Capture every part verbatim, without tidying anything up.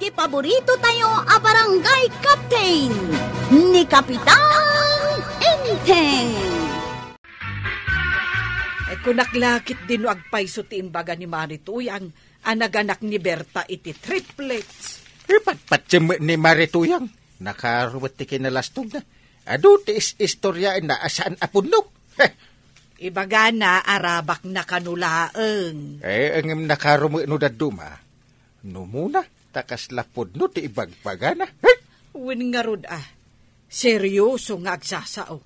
Paborito tayo a barangay captain, ni Kapitan Enteng. Ay, kunak la ket di no agpayso ti imbaga ni Mari Tuyang a naganak ni Berta iti triplets. Ipatpatiem ni Mari Tuyang. Nakarumet ti kinalastogna. Adu ti is-istoriaenna a saan a pudno. Heh. Ibagana a rabakna kano laeng. Eh, ngem nakarumet no dadduma. Numuna, ta kasla pudno ti ibagbagana. Heh. Wen ngarud a, serioso nga agsasao.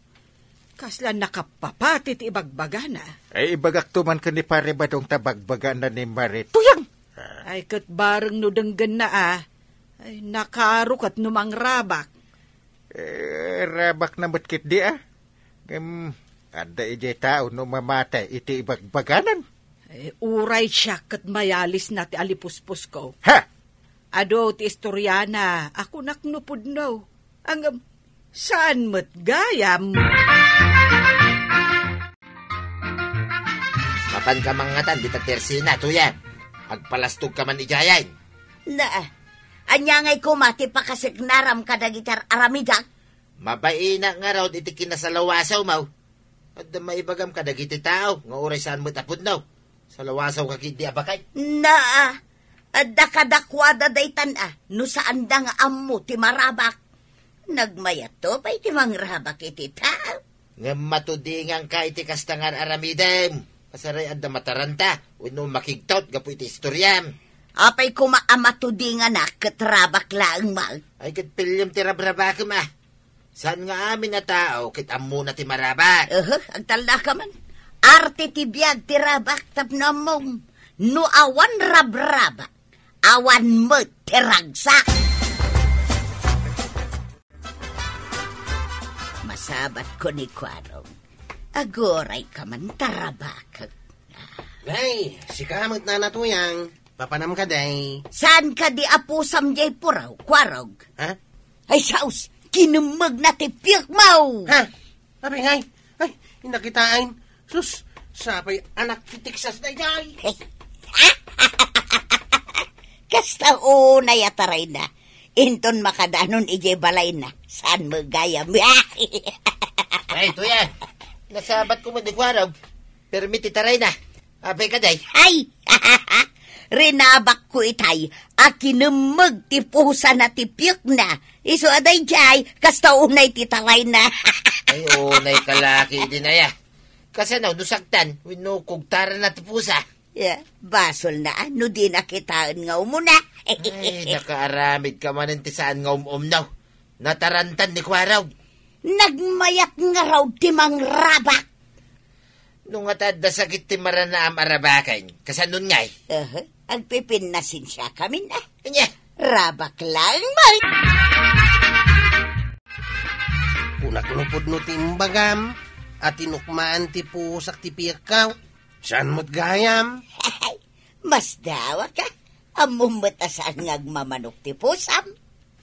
Kasla nakapapati ti ibagbagana. Ay, ibagakto man ken ni Pare Badong ta bagbagana ni Mari Tuyang. Ay, ket bareng no denggenna a. Ay, nakaro ket no mangrabak. Eh, rabakna met ketdi a. Ngem, adda idiay tao no mamatay iti ibagbaganan. Eh, uray siak ket mayalisna ti alipuspusko. Ha! Adu ti istoriana a kunak no pudno. Ngem, saan met gayam? Mapanka mangngatan dita tersina, Tuyang. Agpalastogka man idiay. Na, ania ngay koma ti pakasignaram kadagiti ar-aramidek? Mabainak ngarud iti kinasalawasawmo. Adda maibagam kadagiti tao nga uray saan met a pudno. Salawasawka ketdi a baket. Na, adda kadakuada daytan a, no saanda nga ammo ti marabak. Nagmayatto pay ti mangrabak iti tao. Ngem matudinganka iti kasta nga ar-aramidem. Kasano adda mataranta wenno makigtot gapu iti istoriam. Apay koma a matudinganak ket rabak laeng man? Ay, ket piliem ti rabrabakem a. Saan nga amin a tao ket ammona ti marabak? Aha, agtalnaka man. Arte ti biag ti rabak tapno ammom. No awan rabrabak, awan met ti ragsak. Masabatko ni Kuarog. Aguray ka man ta rabakek. Ay, sika met, Nana Tuyang. Papanam kadi? Saan kadi a pusam diay puraw, Kuarog? Ha? Ay, saos! Kinemmegna ti piekmo! Ha? Apay ngay? Ay, innak kitaen. Sus, sapay anak ti Texas daydiay. Kasta unay a tarayna. Inton makadanon idiay balayna, saan met gayam? Ay, Tuyang. Nasabatko met ni Kuarog. Permi ti tarayna. Apay kadi? Ay! Rinabakko itay a kinemmeg ti pusana ti piekna. Isu a daydiay, kasta unay ti tarayna. Ay, unay ka la ketdin aya. Kasano, no saktan, wenno kugtaranna ti pusa? Ya, basolna a, no dina kitaen nga umuna. Ay, nakaaramidka manen ti saan nga um-umno. Natarantan ni Kuarog. Nagmayat ngarud ti mangrabak. No nga ta adda sakit ti maranaam a rabaken, kasanon ngay? Aha, agpipinnasensiakamin a. Ania? Rabak laeng met. Kunak no pudno ti imbagam, a tinukmaan ti pusak ti piekko. Saan met gayam? Masdawak a. Ammom met a saan nga agmamanok ti pusam.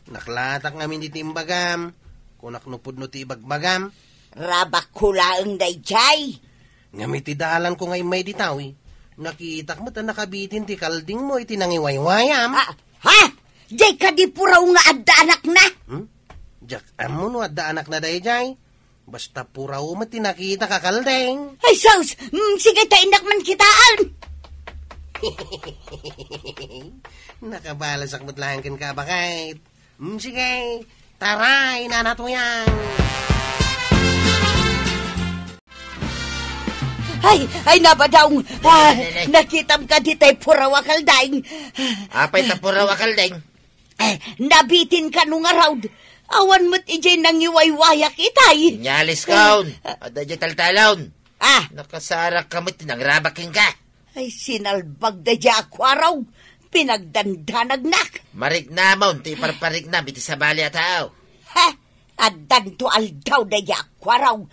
Naklatak ngamin iti imbagam. Kunak no pudno ti ibagbagam. Rabakko laeng daydiay. Ngem iti dalanko nga immay ditaw, nakitak met a nakabitin ti kaldingmo iti nangiwaywayam. Ah, ha? Diay kadi puraw nga adda anakna? Hmm? Diak ammo no adda anakna daydiay. Basta puraw met ti nakitak a kalding. Ay, sus! Mm, sige, ta innak man kitaen. Nakabalasak met laeng kenka a baket. Mm, sige, taray, Nana Tuyang. Ay, ay, nabadaw. Ah, nakitam kadi tay puraw a kalding? Apay ta puraw a kalding? Eh, nabitin kano ngarud? Awan met idiay nangiwaywayak itay. Inyaliskon. Adda idiay taltalon. Ah. Nakasarak ka met ti nangrabak kenka. Ay, sinalbag daydiay a Kuarog. Pinagdandanagnak. Mariknamon ti iparpariknam iti sabali a tao. Ha? Addanto aldaw daydiay a Kuarog.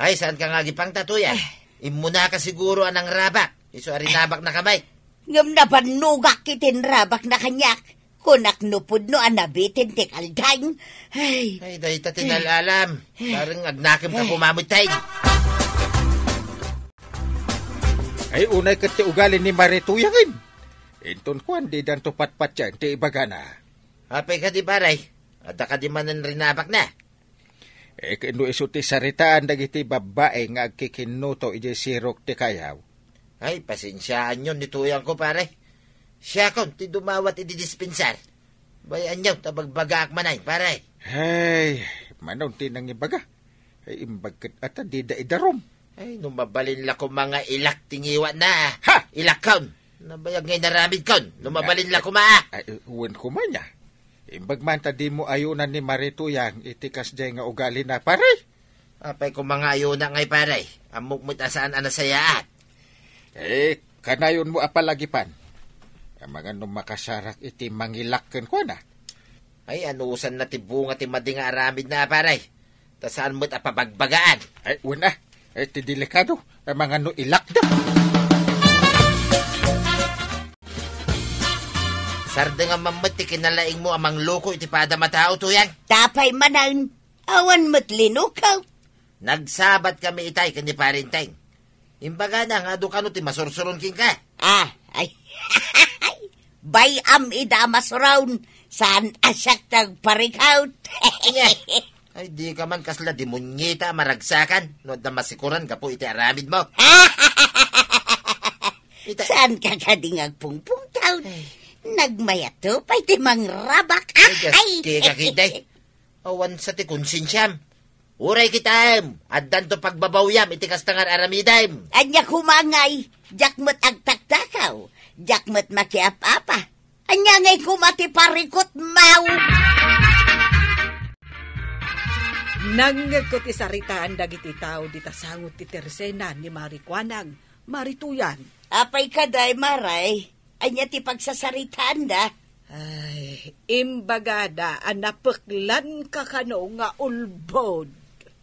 Ay, saan ka nga agipangta, Tuyang? Immunaka siguro a nangrabak. Isu a rinabaknaka met. Ngem nabannogak iti inrabakna kaniak. Kunak no pudno a nabitin ti kalding. Ay. Ay, dayta ti nalalam. Bareng agnakem ka pumamutay. Ay, unay ket ti ugali ni Mari Tuyangen. Inton kuan, didanto patpatien ti ibagana. Apay kadi, pare? Adda kadi manen rinabakna? Eh, no isu ti saritaan dagiti babbai nga agkikinnuto idiay sirok ti kayaw. Ay, pasensiaanyon ni tuyangko, pare. Siakon ti dumawat iti dispensar. Bay-anyo ta bagbagaak manen, pare. Ay, manon ti nangibaga? Ay, imbag ket ata dida idarum. Ay, no mabalin la koma nga ilak ti ngiwatna. Ha! Ilakkon. Nabayag nga inaramidkon. No mabalin la koma. Ay, wen koma nia. Imbag man ta dimo ayunan ni Mari Tuyang iti kasdiay nga ugalina, pare. Apay koma nga ayunak ngay, pare? Ammok met a saan a nasayaat. Eh, kanayonmo a palagipan. Amangan no makasarak iti mangilak kenkuana. Ay, anusanna ti bunga ti madi nga aramidna, pare. Ta saan met a pabagbagaan. Ay, wen a. Ay, ti delikado. Amangan no ilakda. Sardengam man met ti kinalaingmo a mangloko iti padam a tao, Tuyang. Tapay manen, awan met linukaw. Nagsabat kami itay ken ni Parenteng. Imbagana nga adu kano ti masursuron kenka. Ah, ay. Bay-am ida a masuron, saan a siak ti agparikut. Ania? Ay, di ka man kasla demonyeta a maragsakan no adda masikuran gapu iti aramidmo. Ita- Saan ka kadi nga agpungpungtaw? Ay. Nagmayatto pay ti mangrabak. Ay, gaske ka, kiday. Awan sa ti konsensiam. Uray kitaem, addanto pagbabawyam iti kasta nga ar-aramidem. Ania koma ngay, diak met agtaktakaw, diak met makiap-apa. Ania ngay koma ti parikutmo? Nangngegko ti saritaan dagiti tao dita sango ti tersena ni Mari Kuanang, Mari Tuyang. Apay kadi, Mari? Ania ti pagsasaritaanda? Ay, imbagada a napeklanka kano nga ulbod.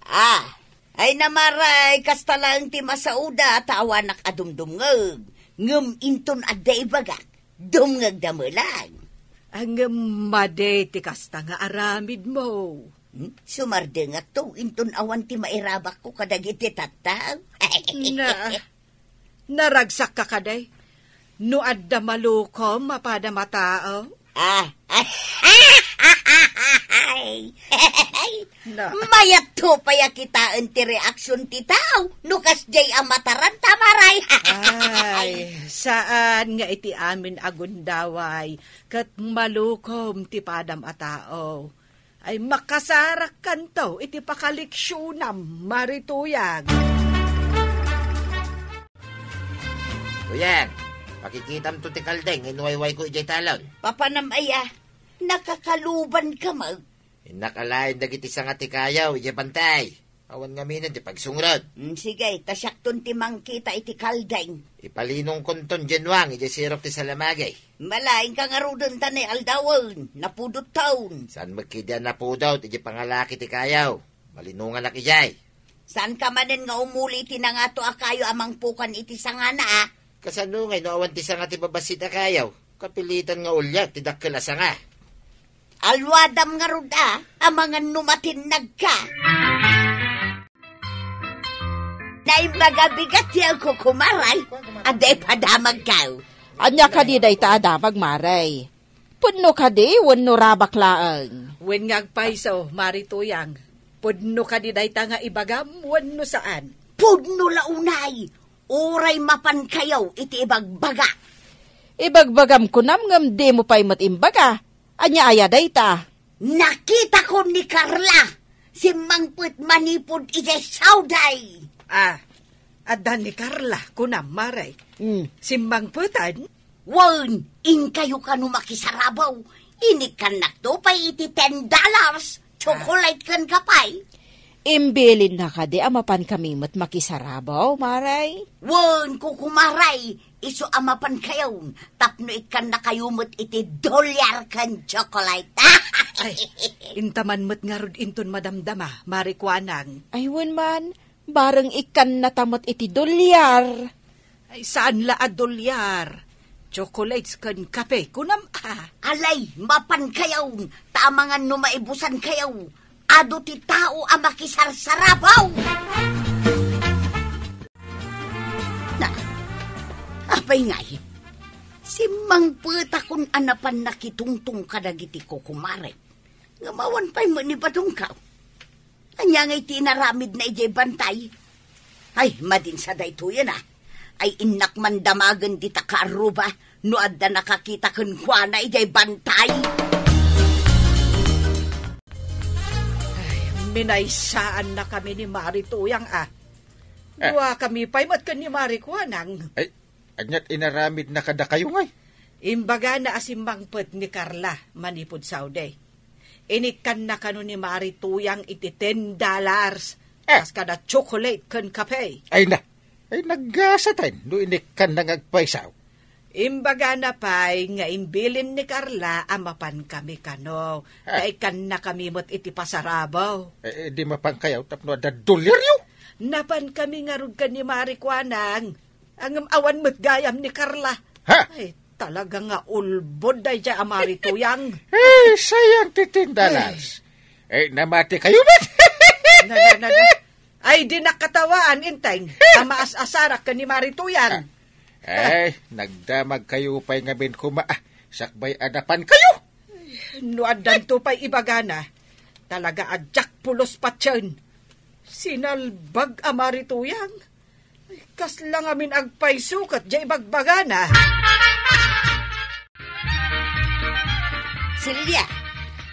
Ah, ay, Mari, kasta laeng ti masaoda ta awanak a dumdumngeg, ngem inton adda ibagak, dumngegda met laeng. Ah, ngem madi ti kasta nga aramidmo. Hmm? Sumardengakto, inton awan ti mairabakko kadagiti tattao. Na, naragsakka kadi? No adda malukom a padam a tao? Ah. Na. Mayatto pay a kitaen ti reaksion ti tao no kasdiay a mataranta, Mari. Ay, saan nga iti amin a gundaway ket malukom ti padam a tao. Ay, makasarakkanto iti pakaleksionam, Mari Tuyang. Tuyang, pakikitamto ti kaldeng nga inwaywayko idiay talon. Papanam aya, nakakalubanka met. Innak alaen dagiti sanga ti kayaw idiay bantay. Awan ngamin ti pagsungrod. Mm, sige, ta siakton ti mangkita iti kaldeng. Ipalinongkonton diay nuang idiay sirok ti salamagi. Malaingka ngaruden ta ni aldawen, napudot taon. Saan met kadi a napudot idiay pangalaki ti kayaw? Malinonganak idiay. Saanka manen nga umuli iti nangato a kayo a mangpukan iti sangana, a? Kasano ngay no awan ti sanga ti babassit a kayaw? Kapilitan nga uliak ti dakkel a sanga. Alwadam ngarud a, amangan no matinnagka. Naimbag a bigat ti agkukumaray, adda ipadamagkaw. Ania kadi dayta a damag, Mari? Pudno kadi wenno rabak laeng? Wen nga agpayso, Mari Tuyang. Pudno kadi dayta nga ibagam wenno saan? Pudno la unay, uray mapankayo iti ibagbaga. Ibagbagam kunam ngem dimo pay met imbaga. Ania aya dayta? Nakitakon ni Carla. Simmangpet manipud idiay Saudi. Ah, adda ni Carla, kunam, Mari. Mm. Simmangpetan? Wen, inkayo kano makisarabaw. Inikkannakto pay iti ten dollars. Chocolate ken kape. Imbilinna kadi a mapankami met makisarabaw, Mari? Wen, kukumaray, isu a mapankayon, tapno ikkannakayo met iti dolyar ken chocolate. Ay, intaman met ngarud inton madamdama, Mari Kuanang. Ay, wen man, bareng ikkannata met iti dolyar. Ay, saan la a dolyar. Chocolates ken kape, kunam a. Alay, mapankayon, ta amangan no maibusankayo. Adu ti tao a makisarsarabaw. Na, apay ngay? Simmangpetakon a napan nakitungtong kadagiti kukumarek. Ngem awan pay met ni Badongkaw. Ania ngay ti inaramidna idiay bantay? Ay, madin sa daytoyen, a. Ay, innak man damagen dita kaarruba no adda nakakita kenkuana idiay bantay. Ay, minaysaannakami ni Mari Tuyang, a. Ah. Duakami pay met ken ni Mari Kuanang. Ay, ania't inaramidna kadakayo ngay? Imbagana a simmangpet ni Carla manipud Saudi. Inikkanna kano ni Mari Tuyang iti ten dollars, ah, kas kada chocolate ken kape. Ay na, ay naggasat no inikkanna nga agpayso. Imbagana pay nga imbilin ni Carla a mapankami kano. Ah. Ta ikkannakami met iti pasarabo. Eh, eh, di mapankayo tapno adda dolyaryo. Napankami ngarud ken ni Mari Kuanang. Ngem awan met gayam ni Carla. Ha? Ay, talaga nga ulbod daydiay a Mari Tuyang. Eh, sayang ti ten dollars. Eh, namati kayo met. Na, na, na, na. Ay, di nakatawaan, Inteng. A maas-asarak ken ni Mari Tuyang. Ay, nagdamag kayo pay ngamin kuma, a, sakbay a napankayo. No addanto pay ibagana, talaga a diak pulos patien. Sinalbag a Mari Tuyang. Ay, kasla ngamin agpayso ket diay ibagbagana. Celia,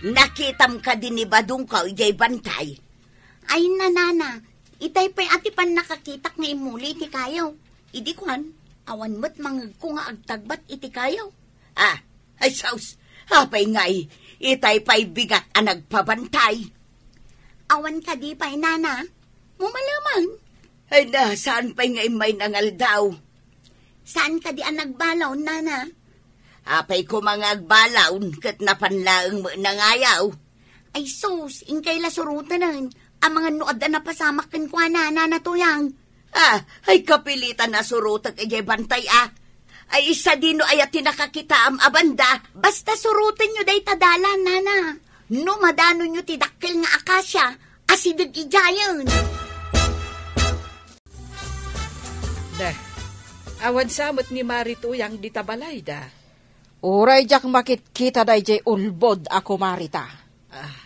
nakitam kadi ni Badongkaw idiay bantay? Ay, nanana, itay pay a ti pannakakitak nga immuli iti kayo. Idi kuan, awan met mangegko nga agtagbat iti kayo. Ah, ay sus, apay ngay, itay pay bigat a nagpabantay. Awan kadi pay, nana? Mumalaman. Ay na, saan pay nga immay nangaldaw? Saan kadi a nagbalaw, nana? Apay koma nga agbalaw, ket napan laeng met nangayaw. Ay sus, inkay la surotenen, amangan no adda napasamak kenkuana, nana Tuyang. Ah, ay kapilitan a surotek idiay bantay, a. Ay, sadino aya ti nakakitaam a banda? Basta surotenyo dayta dalan, nana. No madanonyo ti dakkel nga akasia, asideg idiayen. Deh, awan sa met ni Mari Tuyang dita balayda. Uray diak makitkita daydiay ulbod a kumarita. Ah,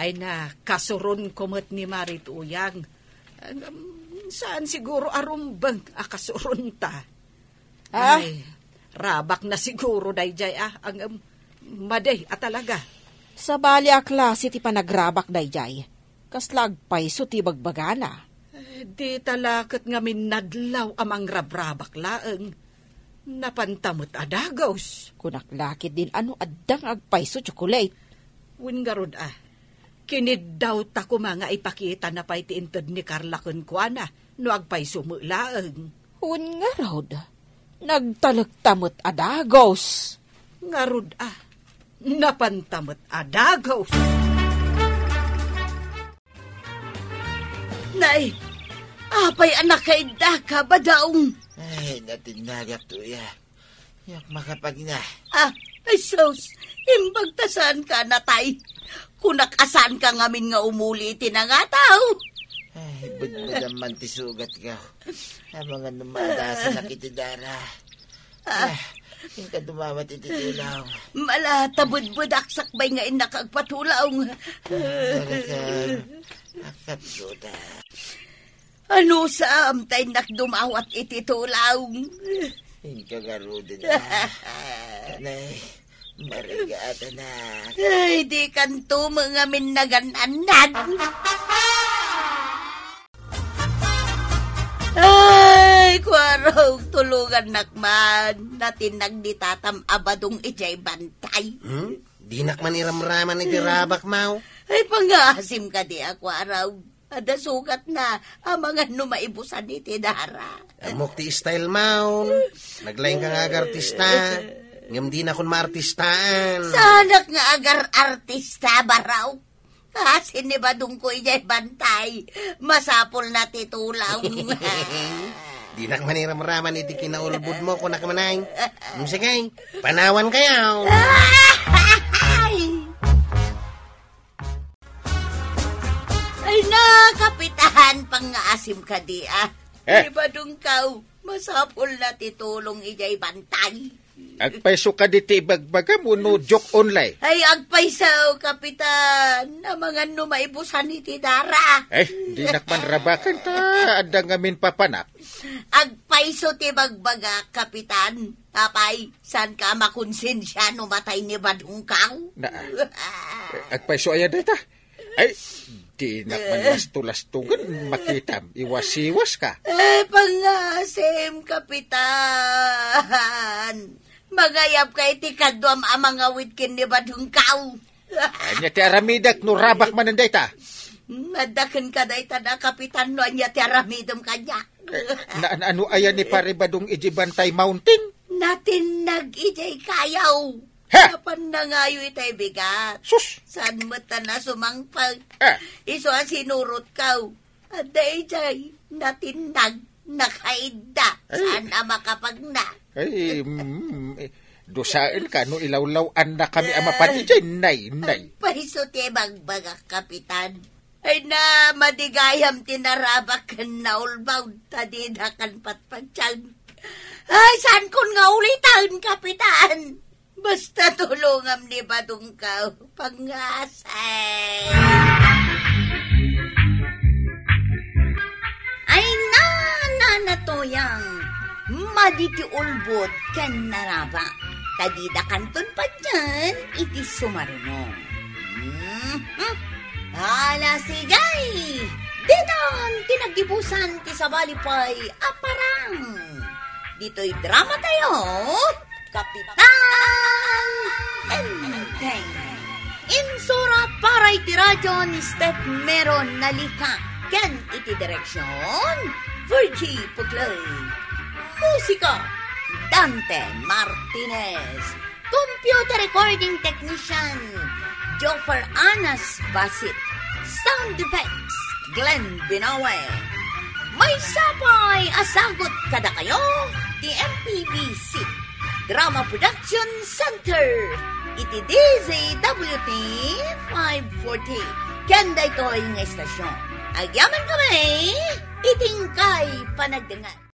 ay na, kasuronko met ni Mari Tuyang. Ngem, saan siguro a rumbeng a kasuronta. Ah? Ay, rabak na siguro daydiay, a. Ngem, madi a talaga. Sabali a klase ti panagrabak daydiay. Kasla agpayso ti bagbagana. Eh, dita la ket ngamin nadlaw a mangrabrabak laeng. Napanta met a dagus. Kunak la ketdin a no adda nga agpayso, tsokolate. Wen ngarud a, kiniddawta koma nga ipakitana pay ti inted ni Carla kenkuana no agpayso met laeng. Wen ngarud, nagtalekta met a dagus. Ngarud a, napanta met a dagus. Nay, apay a nakaiddaka, Badong? Ay, natinnagak, Tuya. Diak makapagna. Ah, ay sus, imbag ta saanka natay. Kunak a saanka ngamin nga umuli iti nangataw. Ay, bedbedan man ti sugatko. Amangan no maadasanak iti dara. Ah. Ah, inka dumawat iti tulaw. Mala, ta bedbedak sakbay nga innak agpatulaw. Ah, Dorothy, akapsuda. Ano sa amta innak dumawat iti tulaw? Inka garuden, ah. Anay, marigatanak. Ay, di kanto mangamin nagan-anad. Ay, Kuarog, tulungannak man. Natinnag ni tatam a Badong idiay bantay. Hmm? Dinak man iramraman iti rabak, maw. Ay, pangaasim kadi a Kuarog. Adda sugatna, amangan no maibusan iti dara. Ammok ti style maw. Naglaing ka nga agartista. Ngem dinakon maartistaan. Saanak nga agar-artista, Baraw. Asin ni Badongko idiay bantay. Masapulna ti tulaw. Dinak maniramraman iti kinaulbodmo, kunak manay. Mm, sige, panawan kayo. Ay! Ay na, Kapitan, pangaasim kadi, ah. Eh? Ni Badongko. Masapulna ti tulong idiay bantay. Agpayso kadi ti ibagbagam wenno joke only? Ay, agpayso, Kapitan. Amangan no maibusan iti dara. Eh, dinak man rabaken ta adda ngamin papanak. Agpayso ti bagbagak, Kapitan. Apay, saanka a makonsensia no matay ni badongkaw? Na, agpayso aya dayta? Ay, dinak man lasto-lastongen, makitam, iwasiwaska. Eh, pangasim, Kapitan. Mangayabka iti kaduam a mangawid ken ni badongkaw. Ania ti aramidek no rabak manen dayta? Hmm, adda kenka dayta da, Kapitan, no ania ti aramidem kaniak. Eh, na, na, ano aya ni Pare Badong iti Bantay Mountain? Natinnag idiay kayaw. Ha? Apan nangayo itay bigat. Sus! Saan met a nasumangpet? Ah. Isu a sinurotko. Adda idiay natinnag, nakaidda. Ay. Saan a makapagna? Ay, mm, eh, dusaenka no ilawlaw-annakami a mapan idiay, nay, nay. Agpayso ti bagbagak, Kapitan. Ay na, madi gayam ti narabak ken naulbaw, ta didakan patpatyan. Ay, saankon nga uliten, Kapitan. Basta tulongam ni badongkaw, pangasim. Ay na, Nana Toyang, madi ti ulbod ken narabak. Ta didakanton patyan iti sumaruno. Mhm. Ala, sige! Ditan ti naggibusan ti sabali pay a parang. Ditoy drama tayo, Kapitan Enteng. Insura para iti radio ni Steph Mero Nalika ken iti direksyon, Virgie Puclay. Musika, Dante Martinez. Computer recording technician, Joffer Anas Basit. Sound effects, Glenn Binawe. Maysa pay a sagut kadakayo ti M P B C Drama Production Center iti D Z W T five forty. Ken daytoy nga istasyon, agyamankami iti inkay panagdengngeg.